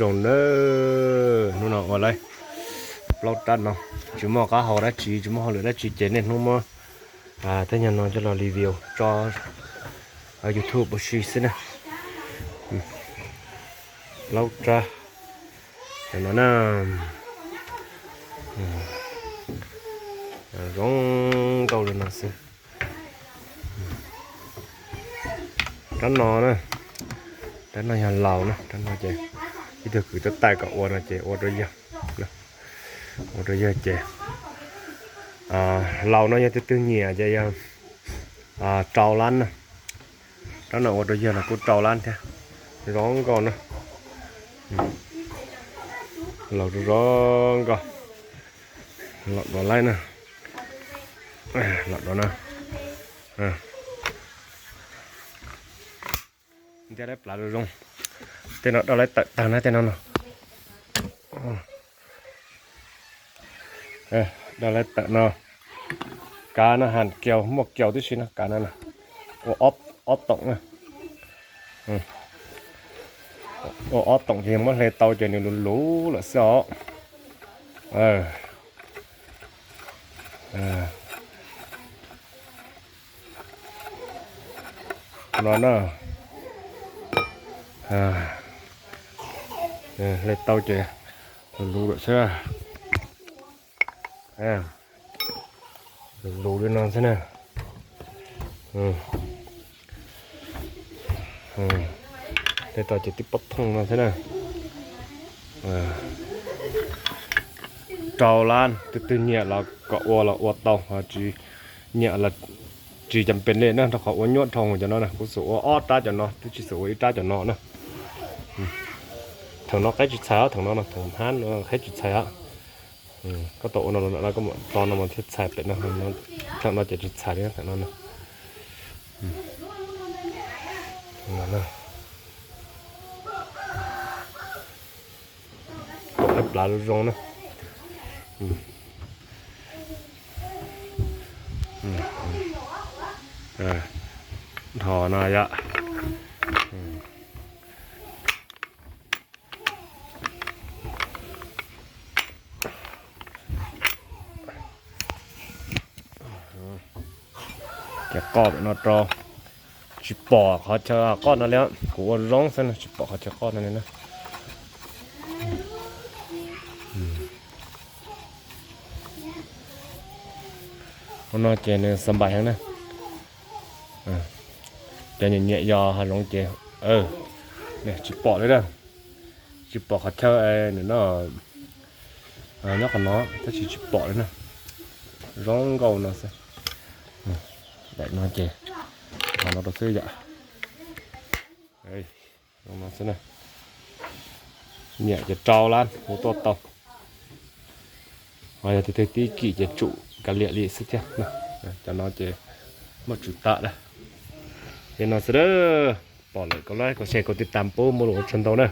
Zoo na, hnub no ua lawm plaub rab no, tsis muaj qab hau dab tsi, tsis muaj hauj lwm dab tsi ces niaj hnub muab tej nyuag no coj los review tso YouTube ua si xwb na. Plaub rab no na, zoo nkauj li no xwb. Rab no na, rab no yog laus na, rab no ces ib tug kwv tab tais kom ua no ces ua rau yawg, ua rau yawg ces laus no yog tus twg nyiam ces yog rau lab na. Rab no ua rau yawg los kuj rau lab thiab, zoo nkauj na. Laus zoo nkauj, los dov laib na, los dov na. Ntiab laib plav zoo zoo. Tej no daj laib tawm tag na, tej no no. Daj laib tawm no. Kav no has kiaus, muaj kiaus tib si no, kav no ua ob toom na. Ua ob toom ces yog muab hle tau ces nws luv luv lawm xwb os. No na, hle tau ces luv luv lawm xwb. Luv luv li no xwb na. Tej tau ces tib pob thooj no xwb na. Rau lab, tus twg nyiam los kom ua los ua tau, ho tsis nyiam los tsis cam pes li na, rau qhov ua nyuaj dhau cov no na. Kuv xav ua ob rab cov no, twb tsis xav ua ib rab cov no na. Thaum no qaib tsis txhais, thaum no no, thaum hab no qaib tsis txhais. Koj tau ua no los no koj mam tso no mas thiaj txhais pem no, thaum no ces tsis txhais li thaum no no. Pom qaib plav zoo zoo na. Dhos no yom. Ces qoj pem no rau, tsis pom qhov chaw qoj no li, kuv ua zoo xwb no tsis pom qhov chaw qoj no li na. Ua no ces nws xa npais heev na. Cov nyiam nyiam yos hav zoov ces tsis pom li na. Tsis pom qhov chaw nws no, nyob qhov no tab sis tsis pom li na. Zoo nkauj no xwb. Daim no ces qhov no rau xwb yom. Zoo no xwb na. Nyiam ces rau lab hu tuaj tau. Ho yog tus twg tib kim ces tsum kav liam li xwb thiab. Cov no ces muaj tsum tam lawm. Ces no xwb, pom lawm koj like, koj share, koj tiv tam pub muaj lus ua tsaug ntau na.